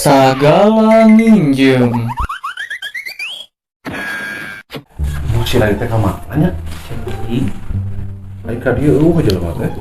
Sagala nginjem. Masih lari teh ka mana nya? Aing ka dieu eueuh jelema teh.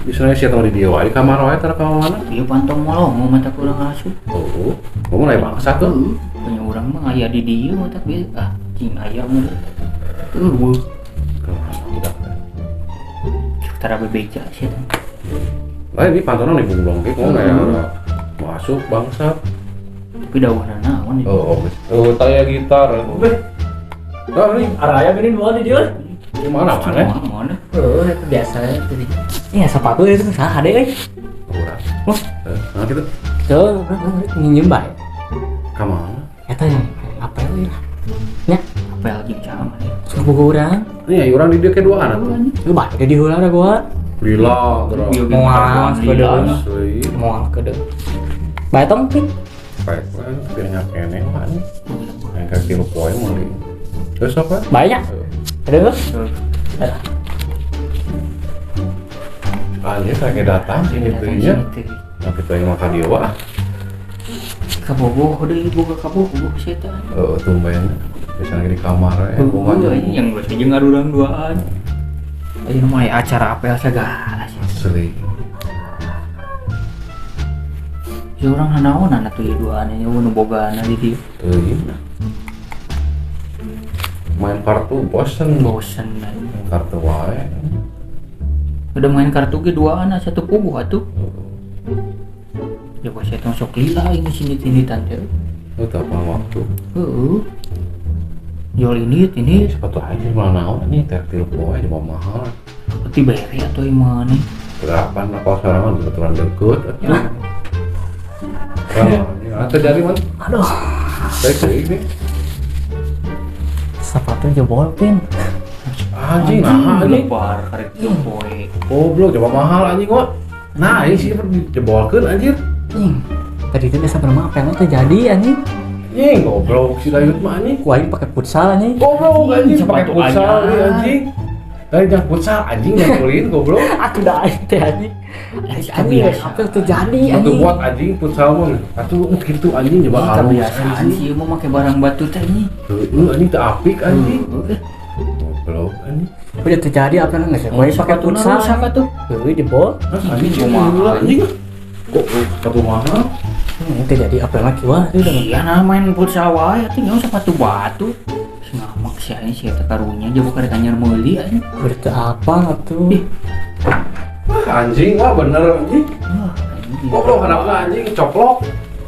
Misalnya sia tong di dieu wae di kamar wae tara ka mana? Ieu pantong molong mata kurang asup. Oh, ngomong aya bangsa tuh. Punya urang mah aya di dieu mata bieu. Ah, cing aya mah. Eueuh. Ka budak teh. Tara bebeja sia teh. Lain ini pantona nih bunglong ge ngomong aya masuk bangsa. Tapi daunna naon ieu? Oh, oh, taya gitar. Beh. Nah, ini Araya gini dua di dia. di mana mana? Mana? Oh, itu biasa itu. Iya, sepatu itu saha deh euy. Urang. Wah. Nah, gitu. Tuh, nginjem bae. Ka mana? Eta yang apa euy lah. Nya, Apel jeung saha maneh? suruh boga urang. Nih, urang di dieu ke duaan atuh. Lu bae di heula da gua. Lila, geura. Moal kedeung. Asli. Moal kedeung. Bae tong pin. Baik, piringnya kene mah nih. Yang kaki lu poe meuli. Terus apa? Bae nya. Aduh. Anjir, kayak datang sini teunya. Nah, kita yang makan dia wah. Kabogoh deui boga kabogoh sia teh. Heeh, tumben. Biasanya di kamar ya, bunga Ini yang geus jeung ngarurang duaan. Ayeuna mah aya acara apel segala sih. Asli. Si urang nanaonan atuh ieu duaan ieu nu bogaana di dieu. Teuing. Main kartu bosen. Bosen Main kartu wae. Udah main kartu ge duaan satu puguh atuh. Ya pas eta sok lila ini sini-sinitan teh. Itu apa waktu? Heeh. Jual ini sepatu aja malah naon ini teh tilu poe coba mahal. Peti bere atuh ieu mah nih. Berapa apa sorangan kebetulan deket atuh. Wah, terjadi man. Aduh. Baik ini. Sepatu jebol pin. Anjing, nah anjing. Lebar karek poe. Goblok coba mahal anjing kok. Nah, ini sih jebolkeun anjir. Anjing. Tadi itu biasa berapa apa yang terjadi anjing? Anjing, goblok si Dayut mah anjing. Ku aing pakai futsal anjing. Goblok anjing pakai futsal anjing. Tadi jangan futsal anjing jangan ulin goblok. Aku dah aing teh anjing. Anjing apa yang terjadi anjing? Atuh buat anjing futsal mah. Atuh kitu anjing coba halus anjing. Ieu mah make barang batu teh anjing. Heueuh anjing teu apik anjing. Goblok anjing. Udah terjadi apa nggak sih? Gue pakai futsal. Rusak atuh. Heueuh jebol. Anjing kumaha anjing. Kok sepatu mahal? Terjadi apa lagi wah itu udah. Iya nah main futsal wae atuh nyawa sepatu batu. Ngamak sih anjing sia teh karunya jauh karek anyar meuli anjing. Berarti apa atuh? Anjing wah bener anjing. Goblok kenapa anjing coplok.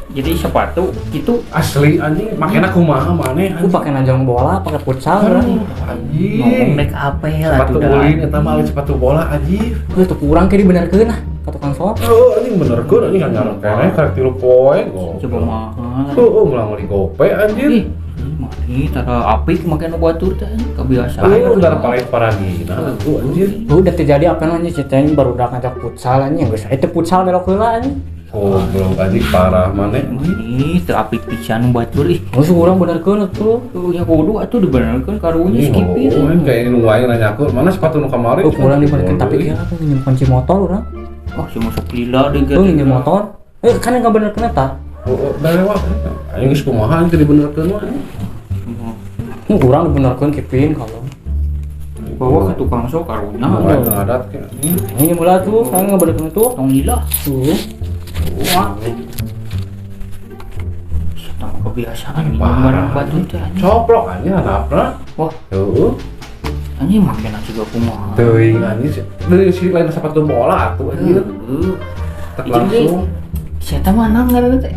Jadi sepatu gitu asli anjing makena kumaha maneh anjing. Ku pake najong bola, pake futsal anjing. Ngomong nek apel atuh. Sepatu ulin eta mah sepatu bola anjing. Heuh teu kurang ke dibenerkeun ah ka tukang sol. Heuh anjing benerkeun anjing anyar keneh karek 3 poe. Coba mahal. Heuh ulang meuli gope anjir. Ih, mani tara apik make nu batur teh kebiasaan. Heuh tara paling paragina atuh anjir. Heuh udah terjadi apa anjing ceritanya baru udah ngajak futsal anjing geus eta futsal belok heula anjing. Goblok anjing parah maneh. Ini teu apik pisan nu batur ih. Geus urang benerkeun atuh. Tuh nya kudu atuh dibenerkeun karunya skipir. Oh, kayak nu wae nanyakeun mana sepatu nu kamari. Oh, kurang dibenerkeun tapi kira aku nginjem kunci motor urang. Oh, si masuk lila deui ge. Nginjem motor. Kan enggak benerkeun eta. Oh, lewat. Anjing geus kumaha anjing dibenerkeun mah. Kurang dibenerkeun kipin kalau bawa ke tukang sok karunya. Ngadat ke. Ini mula tuh, kan ngebenerkeun tuh. Tong lila. Tuh. Wah. Setang kebiasaan barang batu teh. Coplok anjing hadapna. Wah. Heueuh. Anjing make nasi juga kumaha. Teuing anjing. Deui si lain sepatu bola atuh anjing. Heeh. Langsung. Sia teh mah naon ngaranna teh?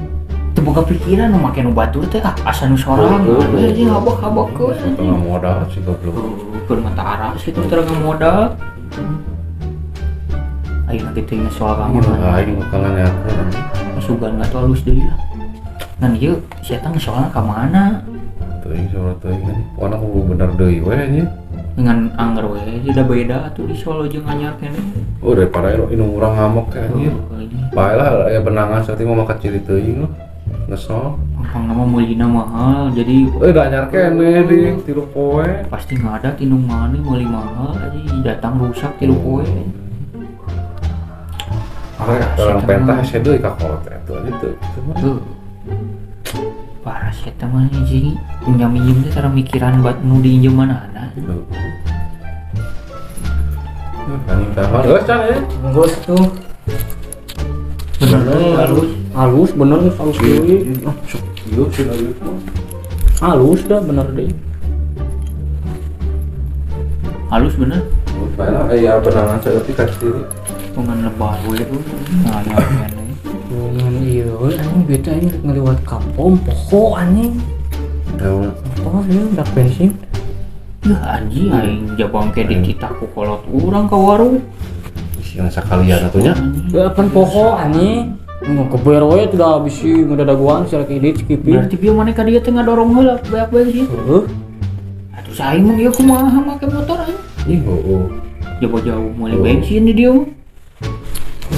Teu boga pikiran nu make nu batur teh ah asa nu sorang anjing habak-habakeun. Tengah modal sih goblok. Keur mata arah sih teu teu modal. Ayeuna kitu inget soal kamu. Aing bakal nanyakeun. Sugan atuh halus deui lah. Ngan ieu si eta ngesoalna ka mana? Teuing soal teuing anjing. Pokona kudu bener deui we anjing. Ngan angger we udah beda atuh di Solo jeung anyar keneh. Oh daripada inu urang ngamuk teh anjir. Bae lah aya benangan saeutik mah kecil teuing lah. Ngesol. Gampang nama meulina mahal jadi udah anyar keneh di 3 poe. Pasti ngadat indung maneh meuli mahal anjing datang rusak 3 poe. Orang pentah hese deui ka kolot atuh anjing teu. Heuh. Parah sih eta mah anjing. Minjem-minjem teh cara mikiran bat nu diinjem manana. Anjing tahan. Geus can ya. Geus tuh. Bener halus. Halus bener geus halus deui. Sok ieu sih ieu mah. Halus dah bener deui. Halus bener. Baiklah, aya benangan saeutik ka sini. Pengen lebar we tuh. Nah, ya. Ngan ieu anjing duit aing rek ngaliwat ka pom poho anjing. Naon? Oh, ieu dak bensin. Yah anjing aing jabang ke dititah ku kolot urang ka warung. Sieun sakalian atuh nya. Ya pan poho anjing. Ngekeber we tuh dah bisi ngedadaguan si rek idit skipi. Berarti bieu maneh ka dieu teh ngadorong heula beak bensin. Heuh. Atuh saing mah ieu kumaha make motor anjing. Ih, heueuh. Jauh-jauh meuli bensin di dieu mah.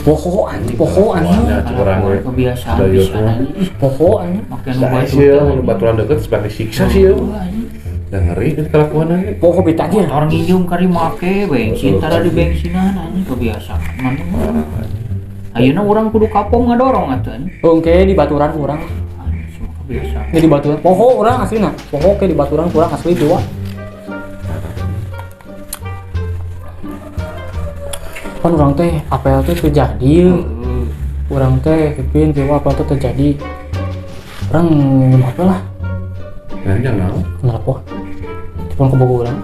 Poho anjing, poho anjing. Urang we kebiasaan pisan anjing. Poho anjing. Make nu baturan. Sih, nu baturan deket sebagai siksa sih ieu. Da ngeri kan kelakuan anjing. Poho bita aja. Motor nginjem kari make bensin tara di bensinan anjing kebiasaan. Mana ayeuna urang kudu kapom ngadorong atuh anjing. Oke, di baturan urang. Anjing kebiasaan. Di baturan. Poho urang aslina. Poho ke di baturan urang asli dewa. Kan urang teh apel teh terjadi. Urang teh kepin dewa apel teh terjadi. Urang minum apel lah. Nah, naon? Kenapa? Telepon ke Bogor urang.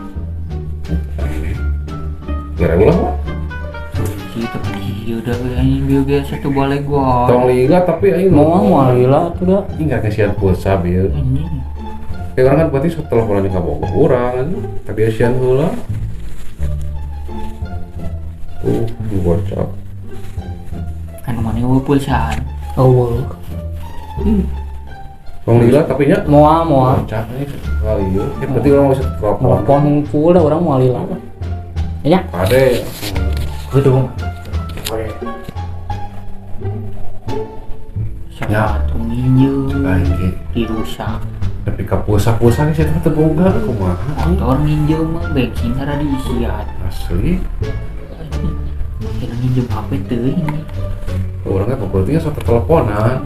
Kira ulah mah. Iya udah anjing bieu biasa tuh balik gua. Tong lila tapi aing moal lila atuh da. Ih enggak kasihan pulsa bieu. Anjing. Kayak orang kan berarti sok teleponan ka Bogor urang anjing. Tapi kasihan heula. Gocap. Anu mana eueuh pulsaan? Eueuh. Tong lila tapi nya moal moal. Gocap nih kali ieu. Ya berarti urang bisa telepon. Telepon hungkul da urang moal lila. Ya. Kade. Gedung. Sepatu nginjeum dirusak. Tapi ka pulsa-pulsa geus eta teu boga kumaha. Motor nginjeum mah bensin tara diisian. Asli. Kira nginjeum HP teuing. Urang teh pokoknya sok teleponan.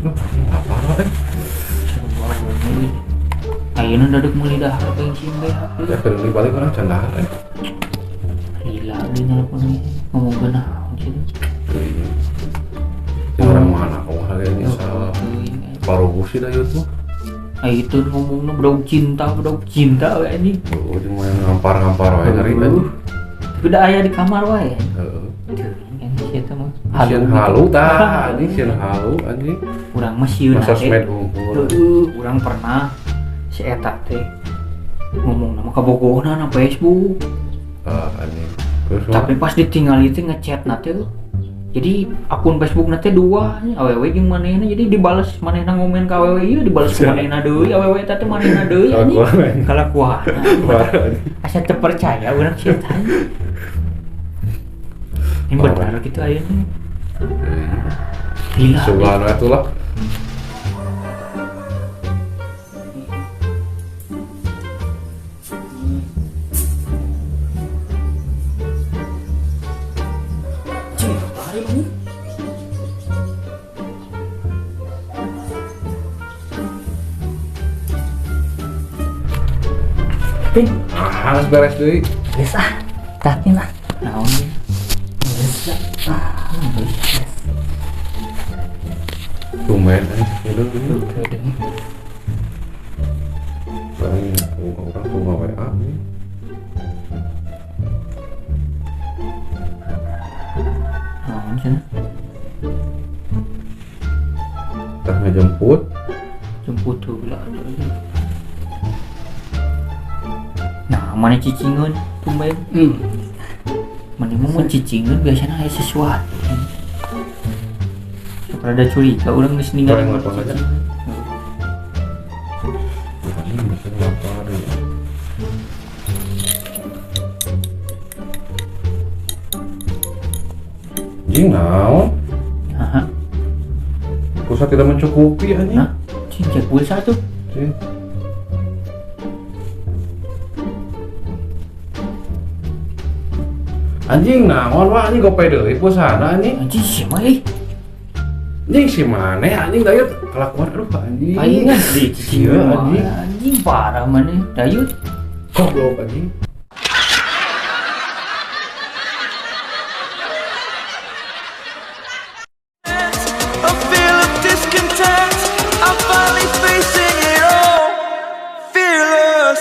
Lu apa teh? Ayeuna dadek meuli dahar bensin bae HP. Ya keur balik urang can dahar eh. Gila di nelpon ngomong naon sih. Orang mana kumaha ge ini salah. Baru sih da ieu tuh. Ah itu ngomongna bedog cinta we anjing. Heuh, jeung mah ngampar-ngampar wae ngeri anjing. Tapi da aya di kamar wae. Heeh. Teuing eta mah. Sieun halu tah, anjing sieun halu anjing. Urang mah sieun teh. Sosmed unggul. Heuh, urang pernah si eta teh ngomongna mah kabogohna na Facebook. Ah, anjing. Terus tapi pas ditinggal itu ngechat na teh. Jadi akun Facebook na teh dua awewe jeung manehna, jadi dibales manehna ngomen ka awewe ieu dibales ku manehna deui, awewe eta teh manehna deui anjing. Kalakuan. Asa teu percaya urang sih eta. Ini benar gitu ayeuna. Gila. Subhanallah atuh lah. Pin. Ah, harus beres deui. Geus ah. Tah pin lah. Naon ieu? Geus ah. Geus. Tumben anjing sakedeung. Paling urang tuh nge-WA nih. Naon cenah? Tah ngejemput. Jemput heula. Nah, mana cicingeun tumben? Mana mau cicingeun biasanya aya sesuatu. Sok rada curiga urang geus ningali cicingeun. Jing naon? Heeh. Pulsa tidak mencukupi anjing. Nah, cing cek pulsa tuh. Cing. Anjing naon wah anjing gope deui pulsana anjing. Anjing sia mah euy. Anjing si maneh anjing dayut kelakuan aduh anjing. Aing di Iya, anjing. Anjing parah maneh dayut. Goblok anjing. A feel of discontent. I'm finally facing it all. Fearless.